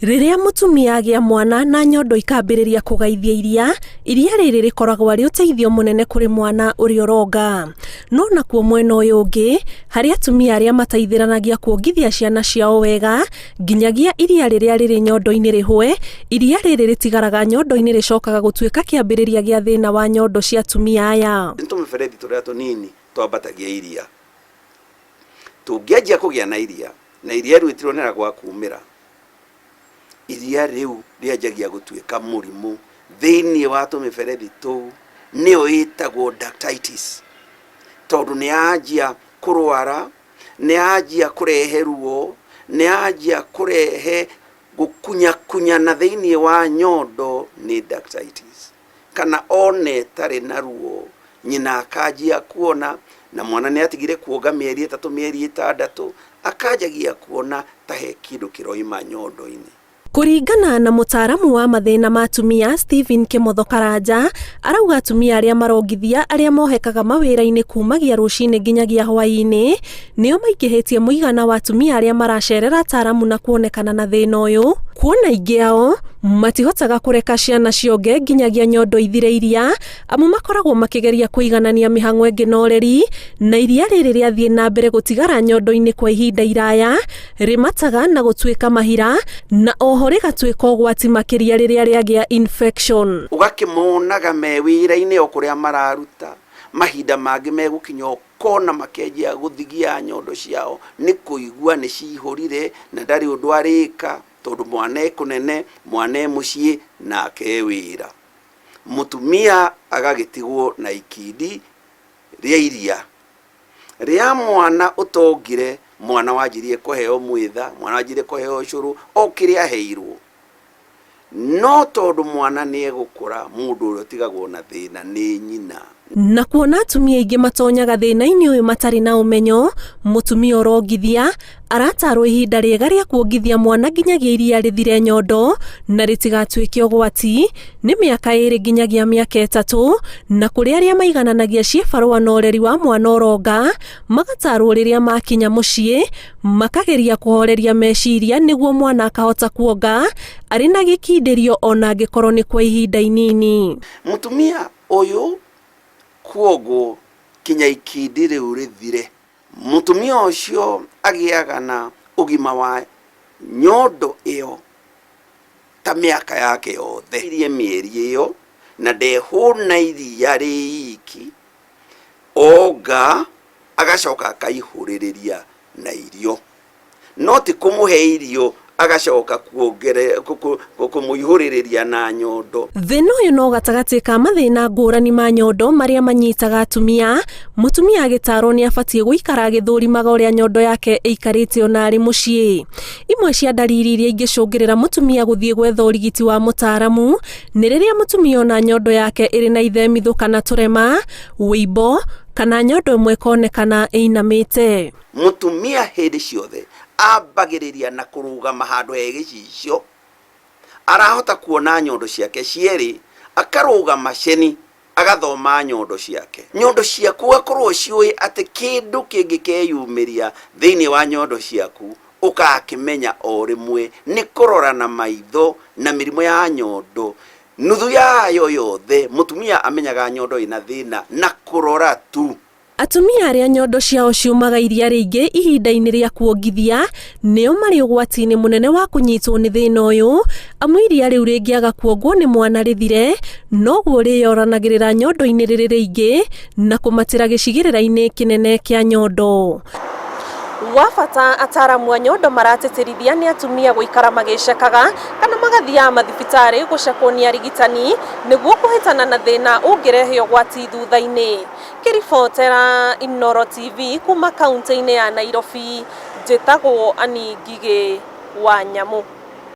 Rĩrĩa mũtumia agĩa mwana na nyondo ikambĩrĩria kũgaithia iria, iria rĩrĩ rĩkoragwo arĩ ũteithio mũnene kũrĩ mwana ũrĩa ũronga. No nakuo mwena ũyũ ũngĩ, harĩ atumia arĩa mateithĩranagia kuongithia ciana ciao wega, nginyagia iria rĩrĩa rĩrĩ nyondo-inĩ rĩhũe, iria rĩrĩ rĩtigaraga nyondo-inĩ rĩcokaga gũtuĩka kĩambĩrĩria gĩa thĩna wa nyondo cia atumia aya. Nĩ tũmĩberethi tũrĩa tũnini twambatagia iria. Tũngĩanjia kũgĩa na iria, na iria rĩu rĩtironera gwa kumĩra, iria rĩu rĩanjagia gũtuĩka mũrimũ thĩinĩ wa tũmĩberethi tũu, nĩyo ĩtagwo ductitis, tondũ nĩ yanjia kũrwara, nĩ yanjia kũrehe ruo, nĩ yanjia kũrehe gũkunyakunyana thĩinĩ wa nyondo nĩ ductitis. Kana ona ĩtarĩ na ruo, nyina akanjia kuona, na mwana nĩ atigire kuonga mĩeri ĩtatũ mĩeri ĩtandatũ, akanjagia kuona ta he kĩndũ kĩroima nyondo-inĩ. Kũringana na mũtaaramu wa mathĩna ma atumia Stephen Kĩmotho Karanja, arauga atumia arĩa marongithia arĩa mohekaga mawĩra-inĩ kumagia rũcinĩ nginyagia hwaĩ-inĩ, nĩo maingĩhĩtie mũigana wa atumia arĩa maracerera ataaramu na kuonekana na thĩna ũyũ, kuona aingĩ ao matihotaga kũreka ciana cionge nginyagia nyondo ithire iria, amu makoragwo makĩgeria kũiganania mĩhang'o ĩngĩ na ũreri, na iria rĩrĩ rĩathiĩ na mbere gũtigara nyondo-inĩ kwa ihinda iraya, rĩmataga na gũtuĩka mahira, na oho rĩgatuĩka ũgwati makĩria rĩrĩa rĩagĩa infection. Ũgakĩmonaga me wĩra-inĩ o kũrĩa mararuta, mahinda mangĩ megũkinya o kona makenjia gũthigia nyondo ciao nĩ kũigua nĩ cihũrire na ndarĩ ũndũ arĩka tondũ mwana e kũnene, mwana e mũciĩ nake e wĩra. Mũtumia agagĩtigwo na ikindi rĩa iria rĩa mwana ũtongire, mwana wanjirie kũheo mwĩtha, mwana wanjirie kũheo ũcũrũ, o kĩrĩa aheirwo. No tondũ mwana nĩ egũkũra, mũndũ ũrĩa ũtigagwo na thĩna nĩ nyina. Na kuona atumia aingĩ matonyaga thĩna-inĩ ũyũ matarĩ na ũmenyo, mũtumia ũrongithia aratarwo ihinda rĩega rĩa kuongithia mwana nginyagia iria rĩthire nyondo na rĩtigatuĩke ũgwati nĩ mĩaka ĩrĩ nginyagia mĩaka ĩtatũ, na kũrĩ arĩa maigananagia ciĩbarũa na ũreri wa mwana ũronga, magatarwo rĩrĩa makinya mũciĩ makageria kũhoreria meciria nĩguo mwana akahota kuonga arĩ na gĩkindĩrio ona angĩkorwo nĩ kwa ihinda inini. Mũtumia ũyũ kuongwo kinya ikindi rĩu rĩthire. Mũtumia ũcio agĩaga na ũgima wa nyondo ĩyo ta mĩaka yake yothe. Irie mĩeri ĩyo na ndehũna iria rĩ iki, onga agacoka akaihũrĩrĩria na irio. No ti kũmũhe irio agacoka kũmũihũrĩrĩria na nyondo. Thĩna ũyũ no gatagatĩ ka mathĩna ngũrani ma nyondo marĩa manyitaga atumia, mũtumia agĩtarwo nĩ abatiĩ gũikara agĩthũrimaga ũrĩa nyondo yake ĩikarĩte ona arĩ mũciĩ. Imwe cia ndariri iria ingĩcũngĩrĩra mũtumia gũthiĩ gwetha ũrigiti wa mũtaaramu nĩ rĩrĩa mũtumia ona nyondo yake ĩrĩ na ithemithũ kana tũrema, wũimbo, kana nyondo ĩmwe ĩkonekana ĩinamĩte. Mũtumia hĩndĩ ciothe ambagĩrĩria na kũrũgama handũ he gĩcicio, arahota kuona nyondo ciake cierĩ, akarũgama ceni agathoma nyondo ciake. Nyondo ciaku ũgakorwo ciũĩ atĩ kĩndũ kĩngĩkeyumĩria thĩinĩ wa nyondo ciaku ũgakĩmenya o rĩmwe nĩ kũrora na maitho na mĩrimũ ya nyondo nuthu yayo yothe mũtumia amenyaga nyondo ĩna thĩna na kũrora tu. Atumia arĩa nyondo ciao ciumaga iria rĩingĩ ihinda-inĩ rĩa kuongithia nĩo marĩ ũgwati-inĩ mũnene wa kũnyitwo nĩ thĩna ũyũ, amu iria rĩu rĩngĩaga kuongwo nĩ mwana rĩthire, noguo rĩyoranagĩrĩra nyondo-inĩ rĩrĩ rĩingĩ na kũmatĩra gĩcigĩrĩra-inĩ kĩnene kĩa nyondo. Wa bata ataaramu a nyondo maratĩtĩrithia nĩ atumia gũikara magĩcekaga kana magathiaga mathibitarĩ gũcekwo nĩ arigitani nĩguo kũhĩtana na thĩna ũngĩrehe ũgwati thutha-inĩ. Ngĩribotera Inooro TV kuma kaũntĩ-inĩ ya Nairobi, njĩtagwo Annie Ngigĩ wa Nyamũ.